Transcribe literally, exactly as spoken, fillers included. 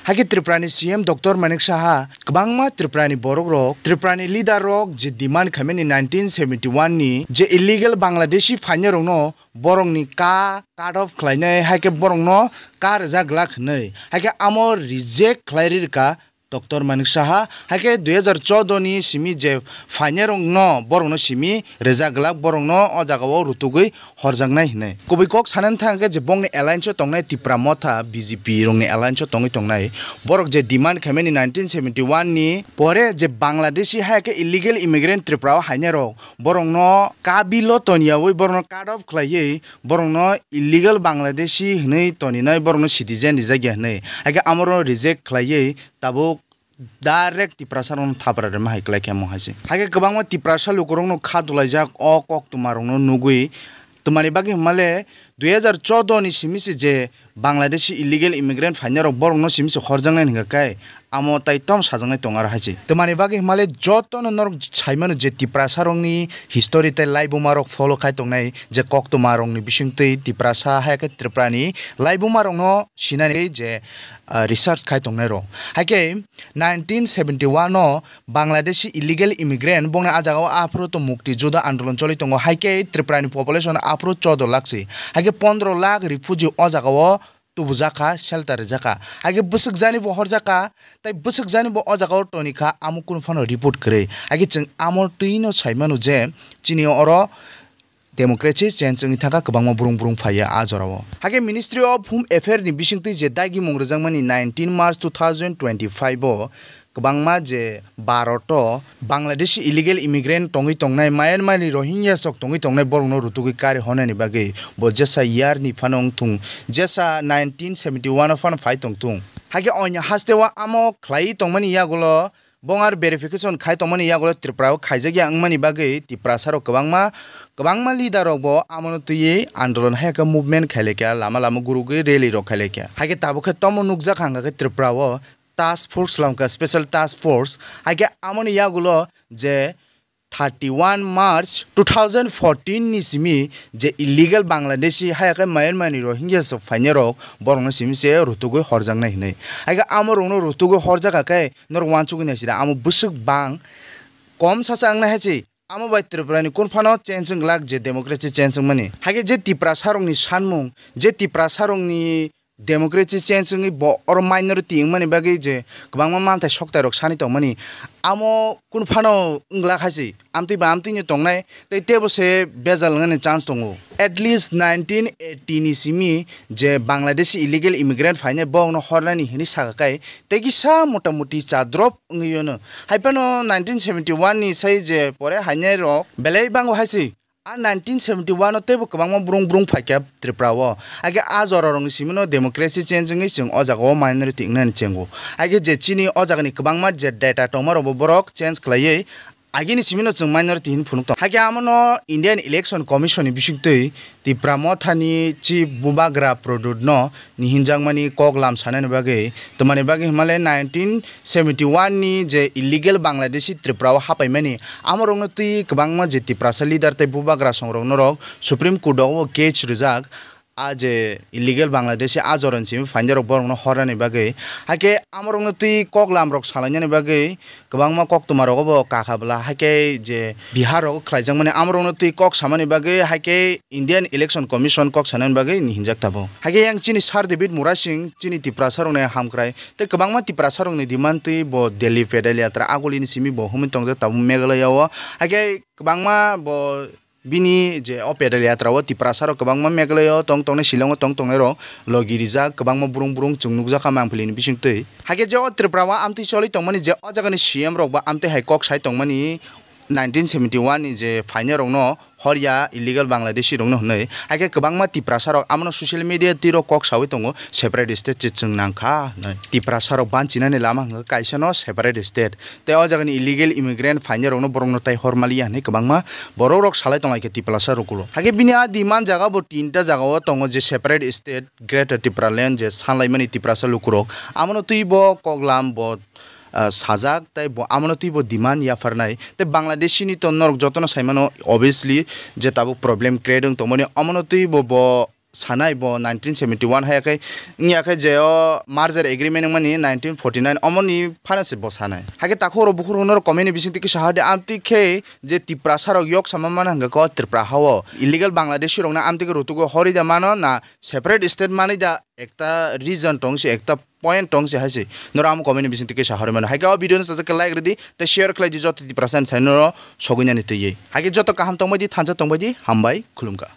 Haikhe Tripura ni C M Doctor Manik Saha kwbangma Tripura ni borok rok, Tripura ni leader rok je demand khaimani nineteen seventy one ni je illegal Bangladeshi phainai rokno borok ni ka cut off khlainai, haikhe borok no ka rwjak glak hwnwi, haikhe amo reject khlai ri rwkha Doctor Manik Saha, haikhe dui hazar choudo ni simi je phainai rok no borok no simi rwjak glak, borok no o jaga o rutugwi horjaknai hinwi. Kubui kok sanani thang khe je bongni alliance o tongnai Tipra Motha B J P rokni alliance o tongwi tongnai. Borok je demand khaimani nineteen seventy one ni pore je Bangladeshi hai khe illegal immigrant Tripura o hainai rok, borok no kabil o toniyawi borok no cut off khlaiwi borok no illegal Bangladeshi hinwi toninai, borok no citizen rijak ya hinwi. Hai khe amoro reject khlaiwi tabuk direct Tiprasa rokno thapra rwma hai kwlai khe mo hai se. Hai khe kwbangma Tiprasa lukurokno kha dulaijak o koktwma rokno nugwi. Twmani bagwi hwnmale dui hazar choudo ni simi se je Bangladeshi illegal immigrant phainai rok borokno simi se horjaknai hwnkha khe amo tai tom sajaknai tongo aro hai se. Twmani bagwi hwnmale jotono norok saimano je Tiprasa rokni history tei laibuma rok follow khai tongnai je koktwma rokni bisingtwi Tiprasa hai khe Tripura ni laibuma rokno sinani je ah, research khai tongnai rok. Hai khe nineteen seventy one o Bangladeshi illegal immigrant bongni ah jaga o aphuru to mukti juda andolon choli tongo. Hai khe Tripura ni population aphuru choudo lakh si. Hai khe pondro lakh refugee o jaga o tubujak kha, shelter rijak kha. Hai khe bwswk jani bo horjak kha, tei bwswk jani bo o jaga o toni kha, amo kunu phano report kwrwi. Hai khe chwng amo twi no sai mano je chini oro democracy change wngwi thangkha, kwbangma brung brung phaiya a jorao. Hakhe Ministry of Home Affair ni bisingtwi je dagimung rwjakmani nineteen March two thousand twenty-five o kwbangma je Bharat o Bangladeshi illegal immigrant tongwi tongnai, Myanmar ni Rohingya sok tongwi tongnai borokno rutugwi kari honani bagwi bo jesa year ni phano wngthung, jesa nineteen seventy one o phano phai tongthung. Hakhe oinw hasteo amo khlaiwi tongmani yagulo Bong ar verification khai tongmani yagulo Tripura o khaijakya wngmani bagwi Tiprasa rok kwbangma, kwbangma leader rok bo amono twiwi andolon hai khe movement khai laikha, lama lama gurugwi rally rok khai laikha. Hai khe tabuk khe tomo nukjak hangkha khe Tripura o task force lamkha, special task force. Hai khe amoni yagulo je thirty one March two thousand fourteen ni simi je illegal Bangladeshi haya khe Myanmar ni Rohingya sok phainai rok borokno simi se rutugwi horjaknai hinwi. Hai khe amo rokno rutugwi horjak kha khe norok uansugwi nai sida amo bwswk bang kom sacha wngnai hai se. Amo bai Tripura ni kunphano change wng glak je democracy change wngmani. Hai khe je Tiprasa rokni sanmung, je Tiprasa rokni democracy change wngwi bo oro minority wngmani bagwi je kwbangma manthai soktai rok sani tongmani, amo kunu phano wngla khai se, amtwi ba amtwino tongnai tei teibo se bejal wngnani chance tongo. At least nineteen eighty ni simi je Bangladeshi illegal immigrant phainai bokno hornani hinwi saka kai tei kisa motamuti cha drop wngwi ono. Hai phano nineteen seventy one ni sai je pore hainai rok belai bango hai se. A nineteen seventy one o teibo kwbangma brung brung phaikha Tripura o. Hakhe a jora rokni simi no democracy change wngwi chwng o jaga o minority wngnani chengo. Hakhe je chini o jaga ni kwbangma je data tongma rok bo borok change khlaiwi agini simi no chwng minority hin phunuk tong. Hakhe amo no Indian Election Commission ni bisingtwi Tipra Motha ni chief bubagra Pradyot no ni hinjakmani kok lam sanani bagwi, twmani bagwi hwnmale nineteen seventy one ni je illegal Bangladeshi Tripura o hapaimani, amo rokno twi kwbangma je Tiprasa leader tei bubagra song rok norok Supreme Court o case rijak, a je illegal Bangladeshi a jorani simi phainai rok borokno hornani bagwi, hakhe amo rokno twi kok lam rok salainani bagwi, kwbangma koktwma rogo bo kakha bwla, hakhe je Bihar rogo khlaijakmani amorokno twi kok samani bagwi, hakhe Indian Election Commission kok sanani bagwi ni hinjak tabuk. Hakhe yang chini Sir David Murasing chini Tiprasa rokni hamkrai tei kwbangma Tiprasa rokni demand twi bo Delhi pedal yatra agulini simi bo humui tongjak tabuk Meghalaya o, hakhe kwbangma bo Bini je o pedal yatra o Tiprasa rok kwbangma Meghalaya o tong tongnai, Shillong o tong tongnai rok logi rijak, kwbangma brung brung chwng nukjakha mangpili ni bisingtwi. Hakhe je o Tripura o amtwi choli tongmani je o jagani C M rok bo amtwi hai kok sai tongmani nineteen seventy one ni je phainai rokno horya illegal Bangladeshi rokno hwnwi. Hakhe kwbangma Tiprasa rok amono social media twi rok kok sawi tongo, separate state se chwng nangkha hwnwi. Tiprasa rok banchinani lama hwnkhe kaisa no separate state. Tei o jagani illegal immigrant phainai rokno borokno tai hor maliya hinwi kwbangma borok rok salai tonglaikha Tiprasa rok ulo. Hakhe bini a demand jaga bo tinta jaga o tongo je separate state Greater Tipraland je sanlaimani Tiprasa lukurok. Amono twi bo koklam bo, ah, sajak tei bo amono twi bo demand yapharnai. Tei Bangladeshi ni to norok jotono saimano obviously je tabuk problem create wng tongmani omono twi bo bo sanai bo nineteen seventy one hai khe wngya khe je o merger agreement wngmani nineteen forty nine omoni phano se bo sanai. Hai khe takhuk rok bukhuk rok norok comment ni bisingtwi kisa hadi amtwi khe je Tiprasa rok yok sama mano hwnkha ko Tripura ha o illegal Bangladeshi rokno amtwi khe rutugo hori da mano na separate state manwi da ekta reason tong se ekta point tong se hai se norok amo comment ni bisingtwi kisa hori mano. Hai khe o video no sajak khe like rwdi tei share khlai di joto Tiprasa ni thani norok sogwi nani twiwi. Hai khe joto kaham tongbai di thansa tongbai di hambai khulumkha.